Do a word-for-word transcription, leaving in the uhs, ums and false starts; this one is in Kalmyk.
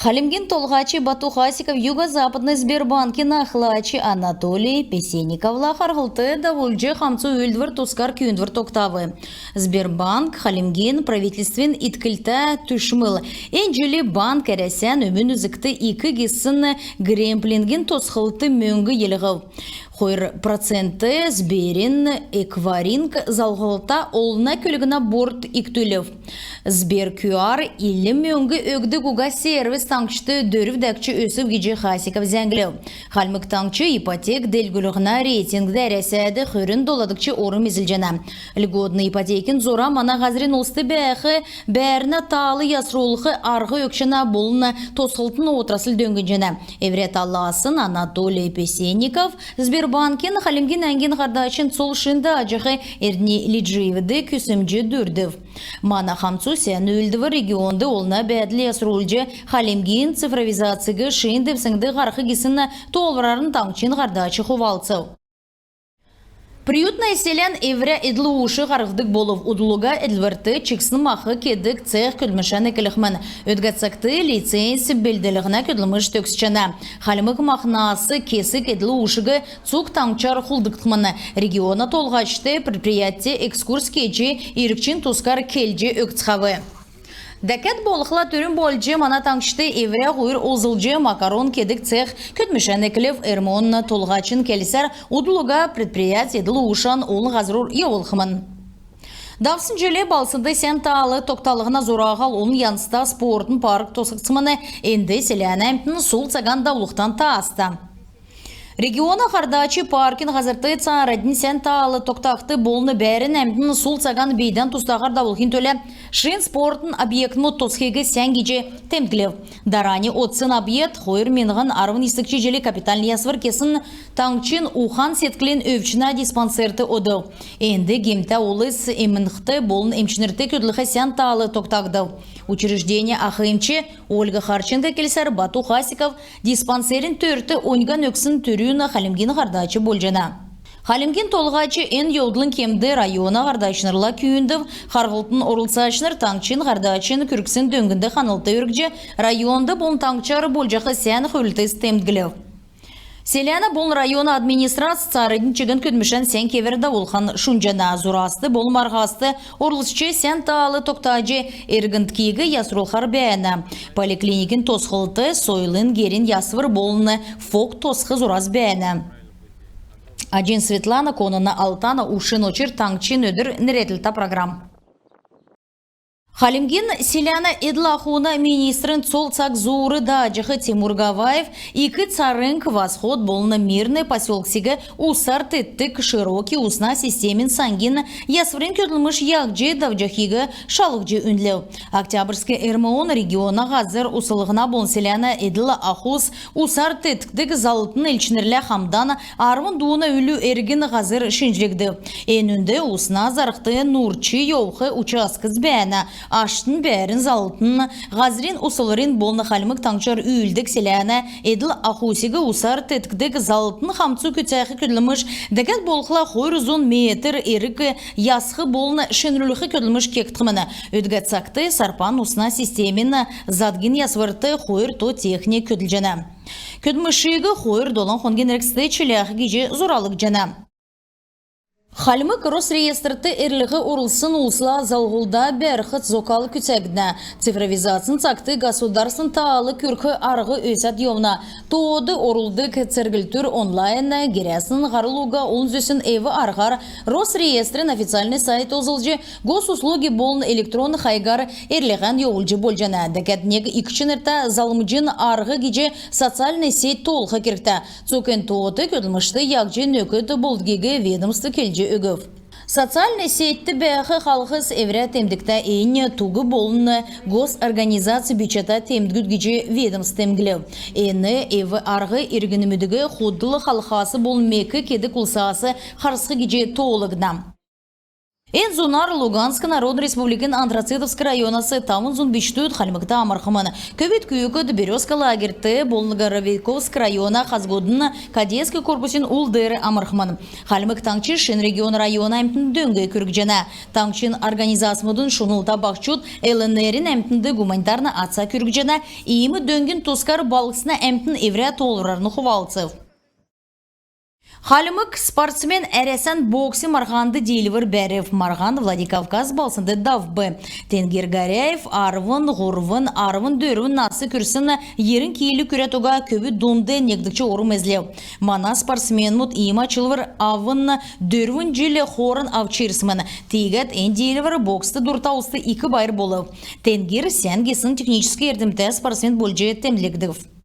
Хальмгин Толһач Бату Хасиков Юго-Западный Сбербанкин ахлач Анатолий Песенниковла харһлт давулҗ, хамцу үүлдвр тускар күүндвр тогтав. Сбербанк Хальмгин правительствин итклтә түшмл. Эн җил банк Әрәсән өмн үзгт ик гисн грэмплингин тосхлтд мөңг йилһв. Хойр процент Сберин эквайринг залһлдта олна көлгнә борт икдүлв. Сбер QR ил мөңг өгдг уга сервис таңһчд дөрвдгч өсв гиҗ Хасиков зәңглв. Хальмг Таңһч ипотек делгрүллһнә рейтингд Әрәсәд хөрн доладгч орм эзлҗәнә. Льготн ипотекин зура мана һазрин улст бәәх бәәрнә таал ясрулх арһ өгчәнә болн тосхлтын отрасль дөңнҗәнә. Эврә таласн Анатолий Песенников Сбербанкин Хальмгин әңгин һардачин цол шин дааҗах Эрдни Лиджиевд күсмҗ дүрдв. Мана хамцу сән үүлдвр регионд олна бәәдл ясрулҗ, Хальмгин цифровизациг шин девсңд һарһх гисн тоолврарн таңһчин һардач хувалцв. Приютное селән эврә эдл-уш һарһдг болв. Удл уга эдлврт чиксн мах кедг цех көдлмшән эклхмн. Өдгә цагт лиценз белдлһнә көдлмш төгсчәнә. Хальмг махнас кесг эдл-ушиг цуг таңһчар хулдгдхмн. Региона толһачд предприятьд экскурс кеҗ, иргчин тускар келҗ өгцхәв. Дәкәд болхла түрүн болҗ мана таңһчд эврә һуйр олзлҗ макарон кедг цех көдлмшән эклв. РМО-н толһачин келсәр, удл уга предприять эдл-ушан олн һазрур йовулхмн. Давсн җил балһснд сән таал тогталһна зураһал олн янзта спортын парк тосхгдсмн. Энд селәнә әмтн сул цаган давулхдан тааста. Региона һардач паркин һазрт цааранднь сән таал тогтахд болн бәәрн әмтн сул цаган бийдән тустаһар давулхин төлә шин спортын объектмуд тосхиг сән гиҗ темдглв. Дарани одсн объект хойр миңһн арвн йисдгч җил капитальн ясвр кесн таңһчин ухан-седклин өвчнә диспансерт одв. Энд гемтә улс эмнхд болн эмчнрт көдлх сән таал тогтагдв. Учрежденин ах эмч Ольга Харченко келсәр, Бату Хасиков диспансерин төрт оньган өгсн түрүн Хальмгин һардач болҗана. Хальмгин толһач эн йовдлын кемд района һардачнрла күүндв. Харһлтын орлцачнр таңһчин һардачин күргсн дөңгд ханлт өргҗ, районд болн таңһчар болҗах сән хүврлтс темдглв. Селәнә болн района администрац цааранднь чигн көдлмшән сән кевәр давулхан шунҗана. Зураст болн марһаст орлцҗ, сән таал тогтаҗ, эргндкиг ясрулхар бәәнә. Поликлиникин тосхлт, сойлын герин ясвр болн ФОП тосх зурас бәәнә. Аҗин Светлана, Конана Алтана, Ушин Очр. «Таңһчин өдр» нерәдлһтә программ. Хальмгин селәнә эдл-ахун министрин цол цаг зуур дааҗах Тимур Гаваев Ик Царң, Восход болн Мирный поселксиг усар теткдг широкий усна системин сангин ясврин көдлмш яһҗ давҗахиг шалһҗ үнлв. Октябрьск РМО-н региона һазр услһна болн селәнә эдл-ахус усар теткдг заллтын элчнрлә хамдан арвн дууна үлү эргн һазр шинҗлгдв. Энүнд усна зарһд нурҗ йовх участкс бәәнә. Аштнь, бәәрн заллтын, һазрин услврин болн Хальмг Таңһчар үүлддг селәнә эдл-ахусиг усар теткдг заллтын хамцу күцәх көдлмш, дәкәд болхла хойр зун метр эрг ясх болн шинрүлх көдлмш кегдхмн. Өдгә цагт Сарпан усна системин задгин ясврт хойр то техник көдлҗәнә. Көдлмшиг хойр долан хонгин эргцд чиләх гиҗ зуралгдҗана. Хальмг Росреестрт эрлһ орулсн улсла залһлда бәрх зокал күцәгднә. Цифровизацин цагт государственн таал күргх арһ өсәд йовна. Тоод орулдг церглтүр онлайн, герәсн һарл уга олн зүсн эв-арһар Росреестрин официальн сайт олзлҗ, госуслуги болн электрон хайгар эрлһән йовулҗ болҗана. Дәкәд нег ик чинртә залмҗин арһ гиҗ социальн сеть тоолх кергтә. Цуг эн тоот көдлмшт яһҗ нөкд болдгиг ведомств келҗ өгв. Социальн сетьд бәәх халхс эврә темдгтә, эннь туг болн госорганизацин бичәтә темдгүд гиҗ ведомств темдглв. Эн эв-арһ иргнмүдиг худл халхас болн мек кедг улсас харсх гиҗ тоолгдна. Эн зунар Луганск Народн Республикин Антрацитовск районас тавн зун бичкдүд Хальмгт амрхмн. Көвүд күүкд «Берёзка» лагерьт болн Городовиковск района хазгудын кадетск корпусин ул деер амрхмн. Хальмг Таңһч шин регион района әмтнд дөң күргҗәнә. Таңһчин организацмудын шунлта баһчуд ЛНР-ин әмтнд гуманитарн аца күргҗәнә. Иим дөңгин тускар балһсна әмтн эврә тоолврарн хувалцв. Хальмг спортсмен Әрәсән боксин марһанд диилвр бәрв. Марһан Владикавказ балһснд давв. Тенгир Горяев арвн һурвн, арвн дөрвн нас күрсн йирн кил күрәд уга көвүд дунд негдгч орм эзлв. Мана спортсменмүд иим ачлвр авн дөрвн җил хооран авч ирсмн. Тиигәд эн диилвр бокст дурта улст ик байр болв. Тенгир сән гисн техническ эрдмтә спортсмен болҗ темдглгдв.